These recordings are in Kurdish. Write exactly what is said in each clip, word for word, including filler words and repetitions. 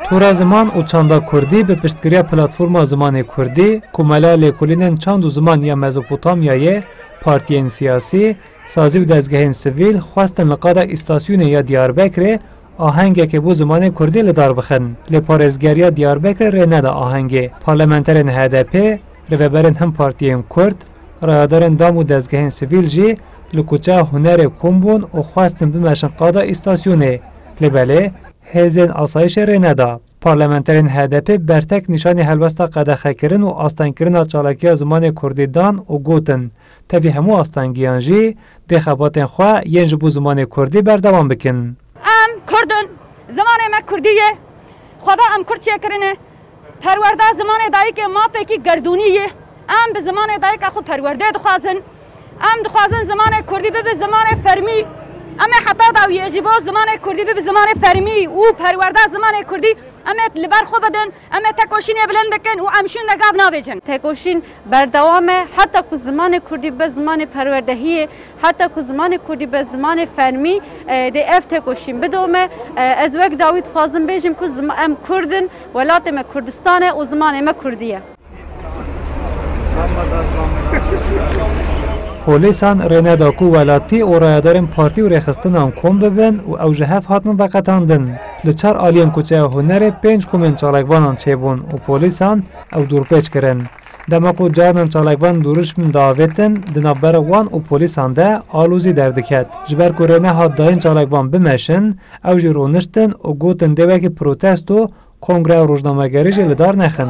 Tora Ziman û Çanda Kurdî bi piştgiriya Platforma Zimanê Kurdî, Komela Lêkolînên Çand û Ziman ya Mezopotamyayê, partiyên siyasî, sazî û dezgehên sivîl xwestin li qada îstasyonê ya Diyarbekirê ahengekê bo zimanê kurdî li dar bixin. Lê parêzgeriya Diyarbekirê rê neda ahengê. Parlamenterên H D P, rêveberên hin partiyên kurd, rayadarên dam û dezgehên sivîl jî li kuçeya hunerê kom bûn û xwestin bimeşin qada îstasyonê. Lê belê, hêzên asayîşê rê neda. Parlamenterên H D P bertek nîşanî helwesta qedexekirin û astengkirina çalakiya zimanê kurdî dan û gotin, tevî hemû astengiyan jî dê xebatên xwe yên ji bo zimanê kurdî berdewam bikin. Em Kurd in, zimanê me kurdî ye. Xweba em kurd çêkirine. Perwerda zimanê dayikê mafekî gerdûnî ye. Em bi zimanê dayika xwe perwerdê dixwazin. Em dixwazin zimanê kurdî bibe zimanê fermî. Em ê heta dawiyê jî bo zimanê kurdî bibe zimanê fermî û perwerda zimanê kurdî em ê li ber xwe bidin. Em ê tekoşînê bilind bikin û em şûnde gav navêjin. Tekoşîn berdewam e, heta ku zimanê kurdî be zimanê perwerdehiyê, heta ku zimanê kurdî be zimanê fermî, e, dê ev tekoşîn bidome. E, ez wek dawî dixwazim bêjim ku zim-, em kurd in, welatê me Kurdistan e û zimanê me kurdî ye. Polîsan rê neda ku welatî û rayadarên partî û rêxistinan kom bibin û ew ji hev hatin veqetandin. Li çar aliyên kuçeya hunerê pênc komên çalakvanan çêbûn û polîsan ew dûrpêç kirin. Dema ku carinan çalakvan dûrişmin diavêtin di navbera wan û polîsan de alozî derdiket. Ji ber ku rê nehat dayîn çalakvan bimeşin, ew jî rûniştin û gotin dê wekî protesto kongreya rojnamegerî jî li dar nexin.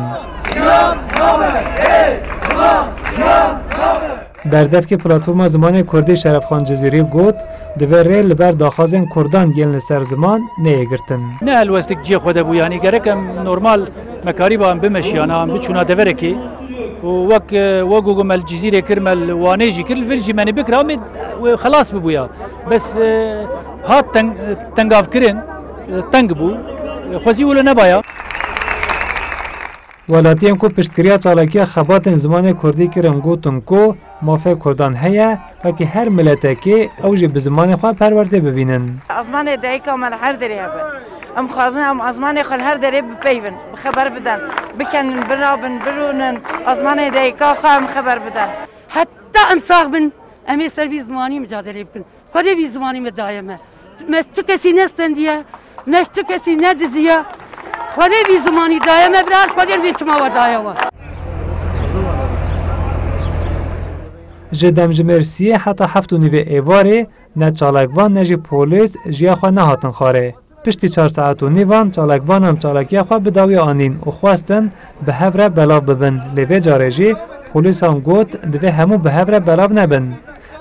Berdevkê Platforma Zimanê Kurdî Şerefxan Cizîrî got, divê rê li ber daxwazên kurdan yên li ser ziman neyê girtin. Ne helwestik cihê xwe de bû, yanî gerek em normal me karîba em bimeşiyana, em biçûna deverekê. Û wek, e, wek ku me li Cizîrê kir, me li Wanê jî kir, li vir jî me nê bikira, em ê wê xelas bibûya. Bes, e, hat teng-, tengavkirin, e, teng bû. E, xwezî wilo nebaya. Welatiyên ku piştgiriya çalakiya xebatên zimanê kurdî kirin gotin ku mafê kurdan heye, wekî her miletekê ew jî bi zimanê xwe perwerdê bibînin. Ezmanê dayika me li her derê hebe. Em xwazin em ezmanê xwe li her derê bipeyvin, bi xeber bidin, bikenin, birabin, birûnin, ezmanê dayika xwe em xeber bidin. Heta em sax bin, em ê ser vî zimanî micadelê bikin. Xwedê vî zimanî me daye me. Me tu kesî nestendiye, me tu kesî nediziye. Xwedê vî zimanî daye me, biraz Xwedê vî çima we daye we. Ji demjimêr siyê heta heft û nîvê êvarê ne çalakvan ne jî polîs jiya xwe nehatin xwarê. Piştî çar saet û nîvan çalakvanan çalakiya xwe bi dawî anîn û xwestin bi hev re belav bibin, lê vê carê jî polîsan got, divê hemû bi hev re belav nebin.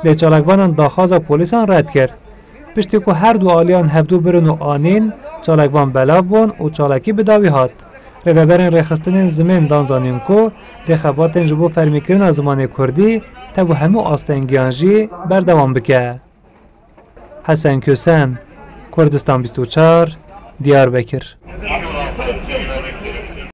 Lê çalakvanan daxwaza polîsan red kir. Piştî ku her du aliyan hevdû birin û anîn, çalakvan belav bûn û çalakî bi dawî hat. Rêveberên rêxistinên zimên dan zanîn ku dê xebatên ji bo fermîkirina zimanê kurdî tev û hemû astengiyan jî berdewam bike. Hesen Kösen, Kurdistan bîst û çar, Diyarbekir.